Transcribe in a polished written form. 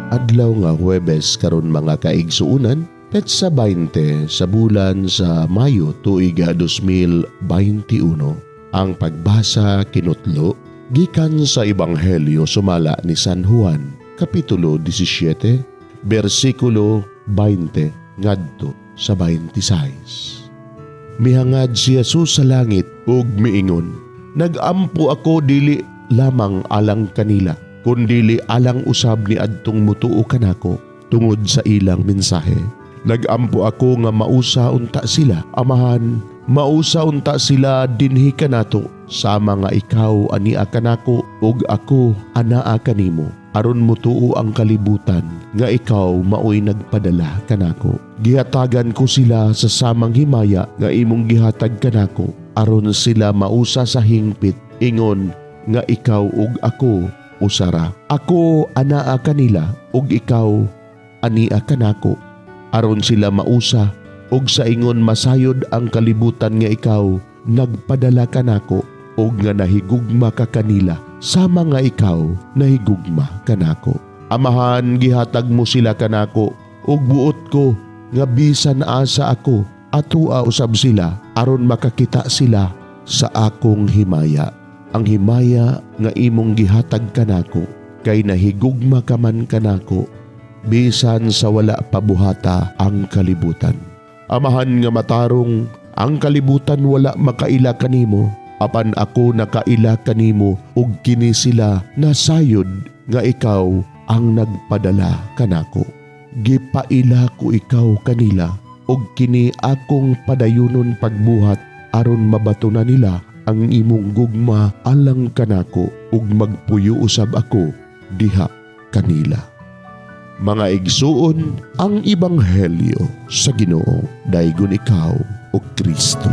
Adlaw nga Huwebes karon, mga kaigsuunan, petsa 20 sa bulan sa Mayo, tuig 2021. Ang pagbasa kinutlo gikan sa Ebanghelyo sumala ni San Juan, Kapitulo 17, bersikulo 20 ngadto sa 26. Mihangad si Jesus sa langit ug miingon, "Nagampo ako dili lamang alang kanila, kundili alang usab ni adtong mutuo kanako tungod sa ilang mensahe. Nagampo ako nga mausa unta sila. Amahan, mausa unta sila dinhi kanato, sama nga ikaw ania kanako ug ako anaa kanimo, aron mutuo ang kalibutan nga ikaw maoy nagpadala kanako. Gihatagan ko sila sa samang himaya nga imong gihatag kanako, aron sila mausa sa hingpit, ingon nga ikaw ug ako usara. Ako anaa kanila ug ikaw ania kanako, aron sila mausa ug sa ingon masayod ang kalibutan nga ikaw nagpadala kanako ug nga nahigugma ka kanila sama nga ikaw nahigugma kanako. Amahan, gihatag mo sila kanako ug buot ko nga bisan asa ako, atua usab sila, aron makakita sila sa akong himaya, ang himaya nga imong gihatag kanako, kay nahigugma ka man kanako bisan sa wala pa buhata ang kalibutan. Amahan nga matarong, ang kalibutan wala makaila kanimo, apan ako nakaila kanimo ug kini sila nasayod nga ikaw ang nagpadala kanako. Gipaila ko ikaw kanila ug kini akong padayunon pagbuhat, aron mabatunan nila ang imong gugma alang kanako ug magpuyo usab ako diha kanila." Mga igsuon, ang ebanghelyo sa Ginoo. Daygon ikaw, o Kristo.